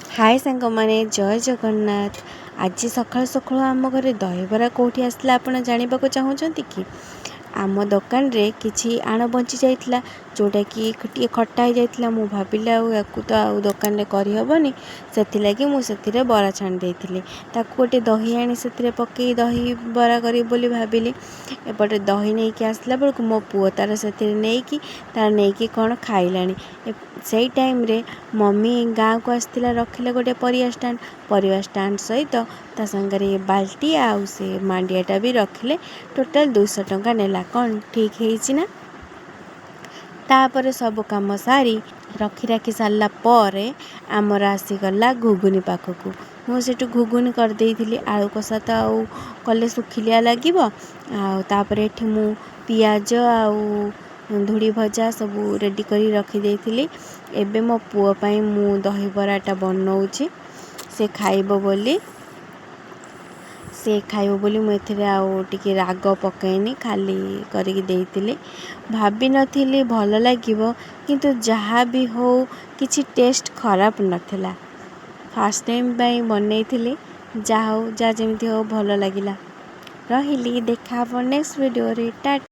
ହାଏ ସାଙ୍ଗମାନେ, ଜୟ ଜଗନ୍ନାଥ। ଆଜି ସକାଳୁ ସକାଳୁ ଆମ ଘରେ ଦହିବରା କେଉଁଠି ଆସିଲା, ଆପଣ ଜାଣିବାକୁ ଚାହୁଁଛନ୍ତି କି? ଆମ ଦୋକାନରେ କିଛି ଆଣ ବଞ୍ଚି ଯାଇଥିଲା, ଯେଉଁଟାକି ଟିକେ ଖଟା ହେଇଯାଇଥିଲା। ମୁଁ ଭାବିଲି ଆଉ ୟାକୁ ତ ଆଉ ଦୋକାନରେ କରିହେବନି, ସେଥିଲାଗି ମୁଁ ସେଥିରେ ବରା ଛାଣି ଦେଇଥିଲି। ତାକୁ ଗୋଟେ ଦହି ଆଣି ସେଥିରେ ପକାଇ ଦହି ବରା କରିବି ବୋଲି ଭାବିଲି। ଏପଟେ ଦହି ନେଇକି ଆସିଲା ବେଳକୁ ମୋ ପୁଅ ତା'ର ସେଥିରେ ନେଇକି ତା'ର ନେଇକି କ'ଣ ଖାଇଲାଣି। ସେଇ ଟାଇମ୍ରେ ମମି ଗାଁକୁ ଆସିଥିଲା, ରଖିଲେ ଗୋଟେ ପରିବା ଷ୍ଟାଣ୍ଡ। ପରିବା ଷ୍ଟାଣ୍ଡ ସହିତ ତା ସାଙ୍ଗରେ ବାଲ୍ଟି ଆଉ ସେ ମାଣ୍ଡିଆଟା ବି ରଖିଲେ। ଟୋଟାଲ୍ 200 ଟଙ୍କା ନେଲା। କ'ଣ ଠିକ୍ ହେଇଛି ନା? ତାପରେ ସବୁ କାମ ସାରି ରଖି ରାଖି ସାରିଲା ପରେ ଆମର ଆସିଗଲା ଘୁଗୁନି ପାଖକୁ। ମୁଁ ସେଠୁ ଘୁଗୁନି କରିଦେଇଥିଲି। ଆଳୁ କଷା ତ ଆଉ କଲେ ଶୁଖିଲିଆ ଲାଗିବ। ଆଉ ତାପରେ ଏଠି ମୁଁ ପିଆଜ ଆଉ ଧୁଡ଼ି ଭଜା ସବୁ ରେଡ଼ି କରି ରଖିଦେଇଥିଲି। ଏବେ ମୋ ପୁଅ ପାଇଁ ମୁଁ ଦହିବରାଟା ବନଉଛି, ସେ ଖାଇବ ବୋଲି। ସେ ଖାଇବ ବୋଲି ମୁଁ ଏଥିରେ ଆଉ ଟିକେ ରାଗ ପକାଇନି, ଖାଲି କରିକି ଦେଇଥିଲି। ଭାବିନଥିଲି ଭଲ ଲାଗିବ, କିନ୍ତୁ ଯାହା ବି ହଉ, କିଛି ଟେଷ୍ଟ ଖରାପ ନଥିଲା। ଫାର୍ଷ୍ଟ ଟାଇମ୍ ପାଇଁ ବନେଇଥିଲି। ଯାହା ହଉ, ଯାହା ଯେମିତି ହଉ, ଭଲ ଲାଗିଲା। ରହିଲି, ଦେଖା ହେବ ନେକ୍ସଟ ଭିଡ଼ିଓରେ। ଟା।